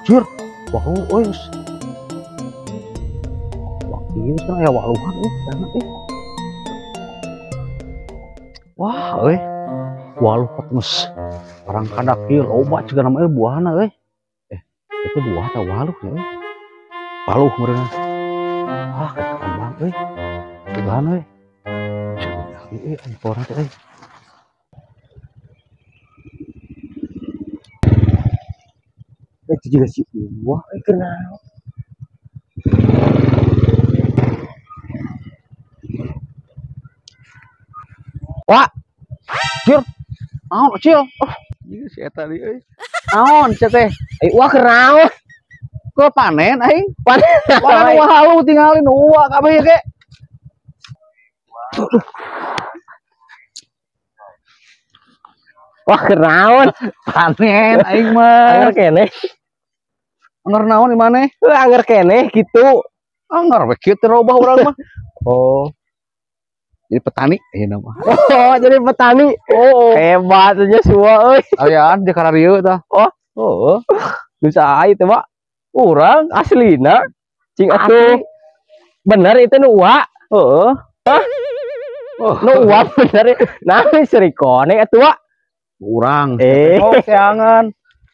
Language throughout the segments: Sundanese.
Jur, walu euy. Wah, ieu cenah aya waluhan euy, enak euy. Wah, euy. Waluh geus barang kadak ieu loba ciga nama euy buahna euy. Itu buah atau waluh ya euy. Waluh meureun. Ah, kayak kambang euy. Buahan euy. Ieu ampora teh euy. Itu juga si buah kenal. Wah, jur, naon cil? Oh, ieu si eta deui euy. Naon sia teh? Wah kenaon? Ke panen aing. Panen. Wah, wah halu tinggalin uwa kabeh ge. Wah kenaon? Panen aing mah. Anger keneh. Anger naon di maneh? Heuh anger keneh kitu. Anger we kieu teh robah urang mah. Oh. Jadi petani ayeuna mah. Oh, jadi petani. Oh, hebat aja semua euy. Ayaan di kararieu tah. Oh, heeh. Bisa ai teh, Pak. Urang aslina. Cing atuh. Bener itu nu uwa. Heeh. Hah? Oh. Nu uwa bener. Nah, sirikone atuh, Pak. Urang. Oh, seangan.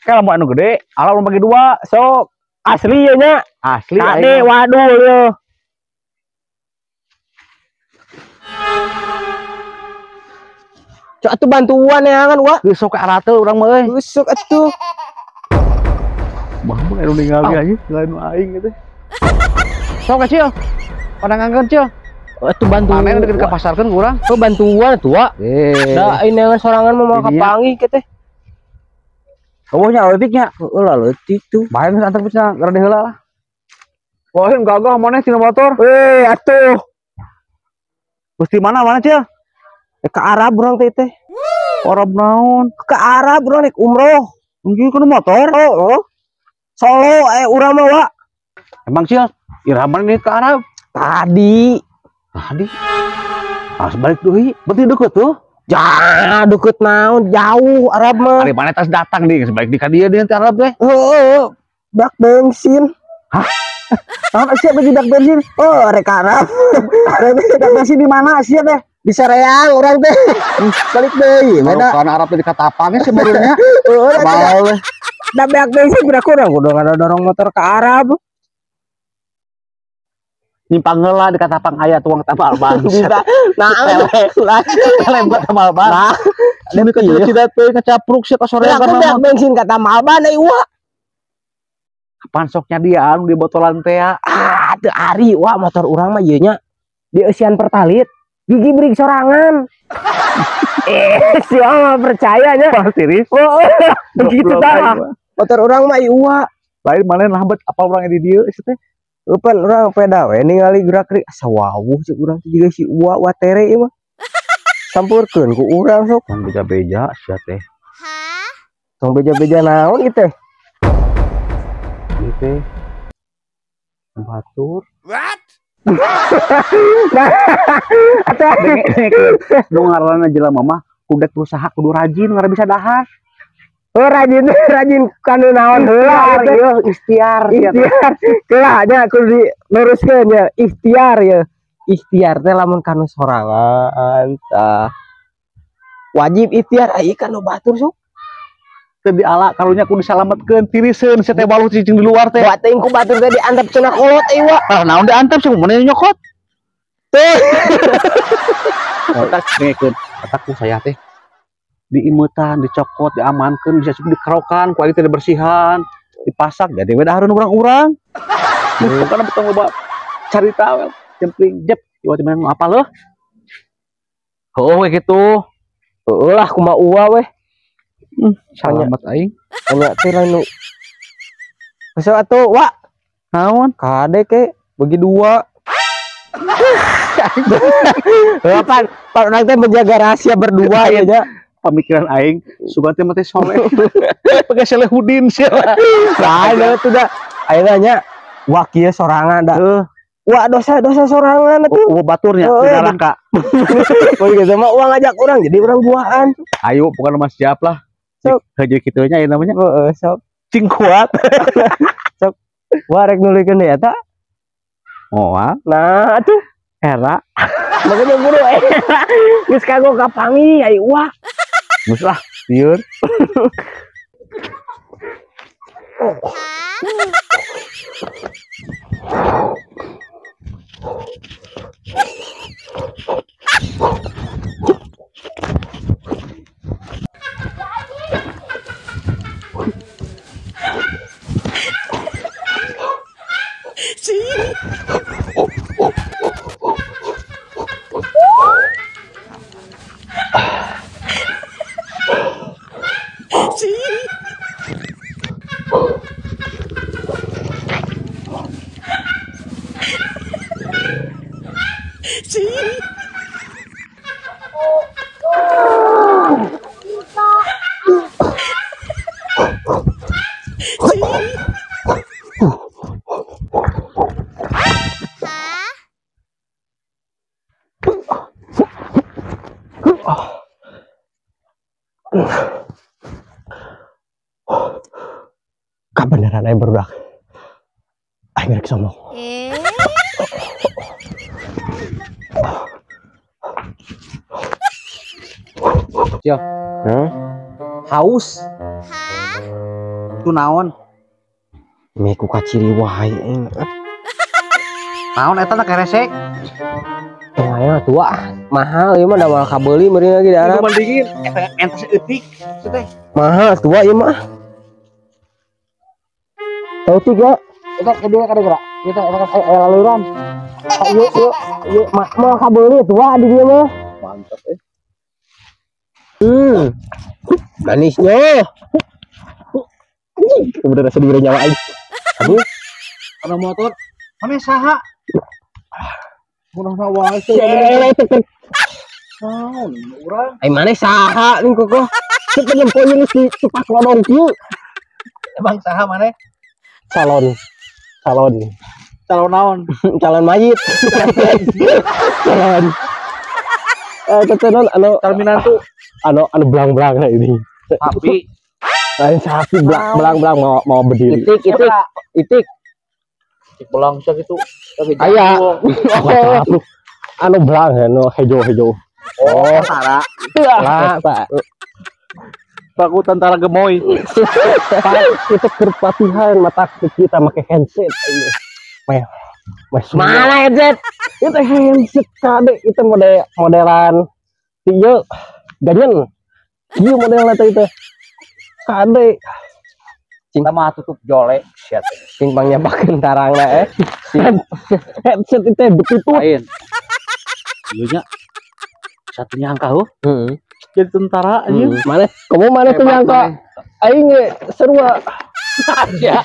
Kayak lamun anu gede, ala urang bagi dua. Sok asli ye nya. Asli kade waduh ye. Cok atuh bantuan neangan wa. Geus sok ka arate urang mah euy. Geus sok atuh. Mah mah anu ningali aja, lain nu aing gitu. Sok kecil. Pandangan kecil. Atuh bantuan. Panen deket ka pasarkeun ku urang. Oh, bantuan atuh wa. Da ini sorangan mah moal kapanggih ke teh. Eueuh nya leutik nya. Heueuh lah leutik tuh. Bae geus antar bisa gara heula lah. Wah, gagah maneh tina motor. Atuh. Geus di mana mana, Cil? Ke Arab urang teh teh. Arab naon? Ke Arab urang rek umroh. Mungkin kudu motor. Oh, oh. Solo urang mah, Wak. Emang Cil, iraha maneh ke Arab? Tadi. Tadi. Harus balik deui. Berarti deket tuh. Ja, deket naon, jauh Arab mah. Ari maneh tas datang deui, balik di ka dieu deui Arab teh. Heeh, bak bensin. Hah? Naon sia bagi dak bensin? Oh, rek Arab. Rek dak bensin di mana sia teh? Di Soreang urang teh. Balik deui, beda. Karena Arab teh di Katapang sebenarnya. Heeh, bae. Da beak bensin udah kurang kudu ngadorong motor ke Arab. Nyimpang heula di Katapang aya tuang tambal ban. Bisa. Nah, lempar tambal ban. Nah, demi kecil tidak teh ngecapruk sia ka Soreang kana. Beak bensin ka tambal ban euy wa. Kapan soknya dia anu di botolan teh? Ah, teu ari wa motor urang mah ieu nya. Di eusian pertalit. Gigi brik sorangan. Siapa mah percaya nya? Serius? Oh, begitu tah. Motor urang mah ieu wa. Lain maneh lambat apal urang di dieu ieu teh. Eupan urang peda we ningali gerak-gerik asa wawuh cek urang teh jiga si uwa watere ieu mah. Sampurkeun ku urang sok. Tong beja-beja sia teh. Hah? Tong beja-beja naon ieu teh? Ieu teh batur. What? Nah, atuh nu ngaranna jelema mah kudu berusaha kudu rajin ngaran bisa dahar. Oh, rajin rajin kanu naon heula ieu ikhtiar ikhtiar. Kelah nya kudu diluruskeun nya ikhtiar ya. Ikhtiar teh lamun kanu sorangan tah. Wajib ikhtiar ai kanu batur sok. Teu diala karunya kudu disalametkeun tiriseun sia teh baluh cicing di luar teh. Buat teuing ku batur teh diantep cenah kolot euy wa. Ah naon diantep sih mun nyokot. Teh. Otak dengekeun otak ku saya teh. Diimutan, dicokot, diamankan, bisa dikerokan, ku aing teh dibersihan, dipasak, jadi we dahareun urang-urang. Pokona betong loba carita we, jempling jep, ieu teh mana apa leuh. Heuh we kitu. Heueuh lah kumaha uwa we. Salamat aing. Nya teh lain nu. Geus atuh, Wak. Naon? Kade ke bagi dua. Pan, pan urang teh menjaga rahasia berdua ya nya. Pemikiran aing sugan teh mah teh soleh. Pakai Solehudin sia. Lain atuh da. Ayeuna nya wah kieu sorangan da. Wah dosa-dosa sorangan atuh. Wah baturnya di neraka. Mun geus mah uang ngajak urang jadi urang buahan. Ayo pokona mah siap lah. Sok. Heuh kitu nya ieu namanya. Heeh, sok. Cing kuat. Sok warek nuluykeun deui eta. Moal. Nah, atuh era. Makanya buru era. Geus kagok kapangi ai wah. Geus lah, lieur. Kabeneran aing barudak. Aing rek sombong. Yo. Hah? Haus. Itu naon? Meh ku kaciri wae aing. Naon eta teh keresek? Aya tua mahal ieu mah da moal kabeuli meureun lagi di Arab. Mendingin eta entas eutik teh. Mahal tua ieu mah. Tahu tiga, kita kedua kada gerak. Kita aya laluran. Yuk yuk yuk moal kabeuli tua di dieu mah. Mantap Manisnya. Bener rasa diberi nyawa aing. Aduh. Kana motor mana saha? Munahna wae teh. Naon urang? Ai maneh saha ning kokoh? Teu nyempo geus di tupak lodong kieu. Emang saha maneh? Calon. Calon. Calon naon? Calon mayit. Calon. Tetenan anu calon minantu. Anu anu belang-belang ini. Sapi. Lain sapi belang-belang mau berdiri. Itik itik itik. Itik belang sia gitu. Aya. Anu belang anu hejo-hejo. Oh, tentara. Lah, Pak. Baku tentara gemoy. Pak, itu kerpatihan mata kita pakai handset ini. Meh. Mana headset? Itu handset kade itu model modelan ieu ganyen. Ieu modelna teh itu. Kade. Cinta mah tutup jolek sia teh. Cing pangnyabakkeun tarangna Headset itu betutut. Lain. Ieu nya satu nyangka heuh. Heeh. Jadi tentara anjing. Mana? Kamu mana tuh nyangka? Aing sarua. Ya.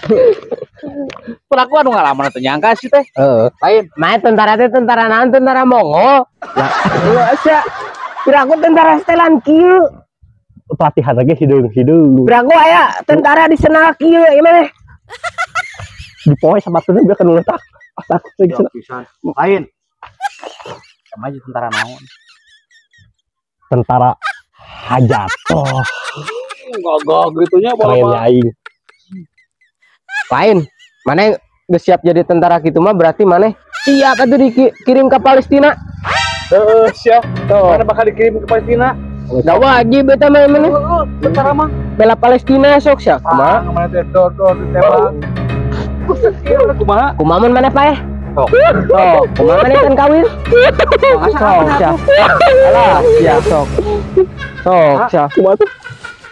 Pelaku anu ngalaman teu nyangka sih teh. Heeh. Lain. Mana tentara teh tentara naon tentara Mongol. Lah, sia. Piraku tentara setelan kieu. Pelatihan lagi hidung-hidung. Piraku aya tentara di senal kieu ieu mah. Dipoe sabatuna biar kena letak. Asak teh pisan. Lain. Sama aja tentara naon? Tentara hajat. Oh. Gagah gitunya keren aing. Lain, mana geus siap jadi tentara kitu mah berarti mana siap atuh dikirim ke Palestina. Heeh, siap. Mana bakal dikirim ke Palestina? Da wajib eta mah mana? Tentara mah bela Palestina sok sia. Kumaha? Kumaha teh dor dor ditembak. Kumaha? Kumaha mun maneh paeh? Sok. Sok, kumaha maneh kan kawin? Sok sia. Alah, sia sok. Sok sia. Kumaha tuh?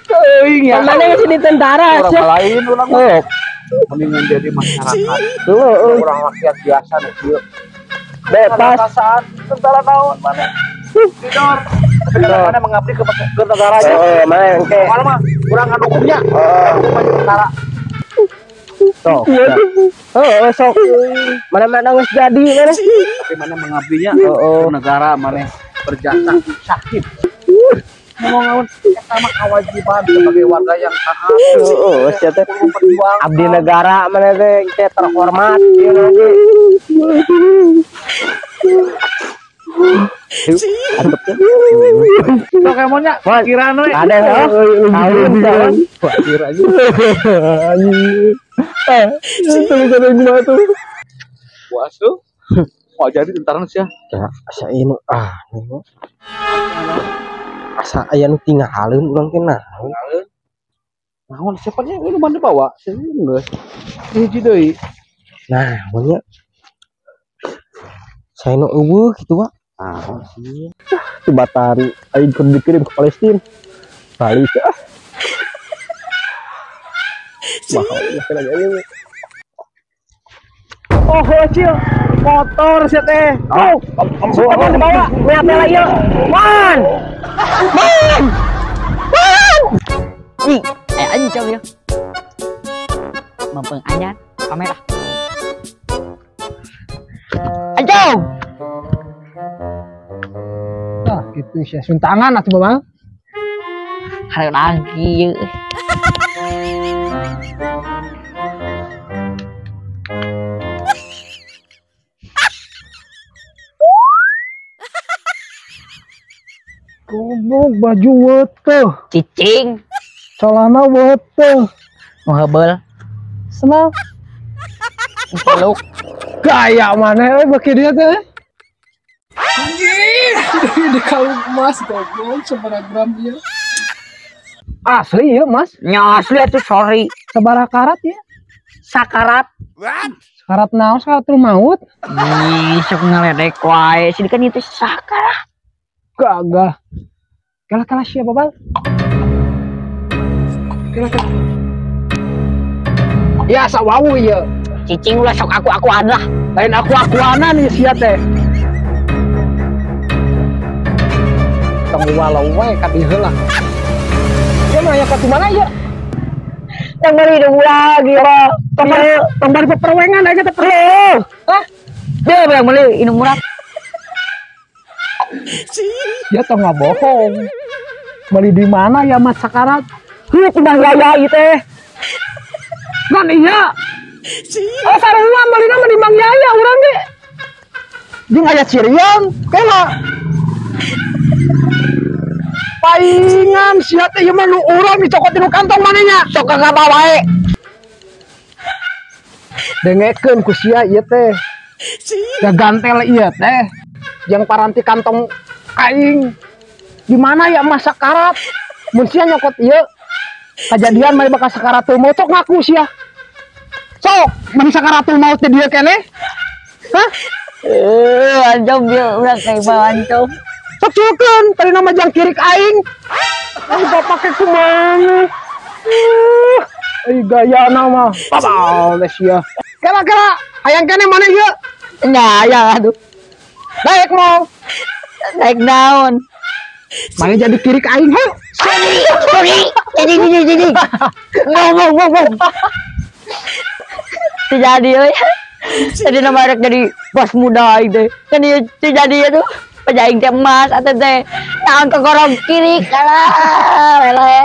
Teuing ya. Mana geus di tentara orang sia. Lain urang Sok. Mendingan jadi masyarakat. Heeh. Orang rakyat biasa nu kieu. Bebas. Tentara naon mana? Tidur. Tapi kalau mana mengabdi ke negaranya. Heeh, mana engke. Mana mah urang ngadukungnya. Ngadukung maju tentara. Sok. Heeh, sok. Mana-mana geus jadi mana. Tapi mana mengabdinya Heeh. ke negara mana berjasa sakit. Ngomong naon eta mah kewajiban sebagai warga yang taat. Heeh, sia teh Berjuang. abdi negara mana teh teh terhormat ieu nanti. Antep teh. Sok kemonnya kiraan we. Ada ya. Tahun. Kira aja. Itu bisa gimana tuh? Puas tuh. Mau jadi tentara sih ya. Asa ieu ah asa aya nu tinggaleun urang teh naon. Naon siapa nya nu mana bawa? Geus. Hiji deui. Nah, nya saya nu eueuh kitu wa. Ah, sih. Tibatan aing keur dikirim ke Palestina. Balik ah. Mahal lagi aing. Oh, kecil. Motor sih teh. Oh, siapa dibawa? Lihat lah ieu. Man. Man. Man. Ih, ancam ya. Mempeng anyar kamera. Ancam. Nah, gitu sih. Suntangan atuh Babang. Hareup lagi ieu. Goblok baju weteh. Cicing. Celana weteh. Ngohebeul. Senang. Peluk. Gaya mana euy beki dia teh. Anjir, di kalung emas goblok sabaraha gram dia. Asli ya, Mas? Nya asli atuh sorry. Sabaraha karat ya? Sakarat. What? Sakarat naon? Sakaratul maut? Ih, sok ngaledek wae. Sini kan itu sakarat. Gagah. Kalah-kalah siapa, Bang? Kalah-kalah. Ya, sawawu ya. Cicing ulah sok aku-akuan lah. Lain aku-akuanan ya sia teh. Tong walau wae ka dieu heula. Ya mah aya ka mana ya? Yang beli dong lagi, Bang. Tong bari peperwengan aja teh perlu. Hah? Dia yang beli inung murah. Ya tong nggak bohong. Beli di mana ya Mas sakarat? Heuh, di Bang Yaya ieu teh. Kan iya. Oh, sarua meulina mah di Bang Yaya urang ge. Jeung aya cirian, kela. Paingan sia teh ieu mah nu urang dicokot di nu kantong manehnya. Sok kagak wae. Dengekeun ku sia ieu teh. Da gantel ieu teh. Yang paranti kantong aing. Di mana ya mas sakarat? Mun sia nyokot ieu kejadian mah bakal sakaratul maut sok ngaku sia. Sok, mun sakaratul maut teh dia keneh. Hah? Anjom dia urang kayak bawa anjom. Sok cukeun, tadi nama jang kirik aing. Ai bapak ke kumaha? Ai gayana mah. Babal teh sia. Kela-kela, hayang keneh mana ieu? Nya aya aduh. Naik mau. Naik daun. Mana jadi kirik aing heuh. Sorry, sorry. Jadi. Ngomong. Jadi euy. Jadi nama rek jadi bos muda aing teh. Kan ieu jadi itu penyaing teh emas atuh teh. Naon kogorong kirik kalah. Lele.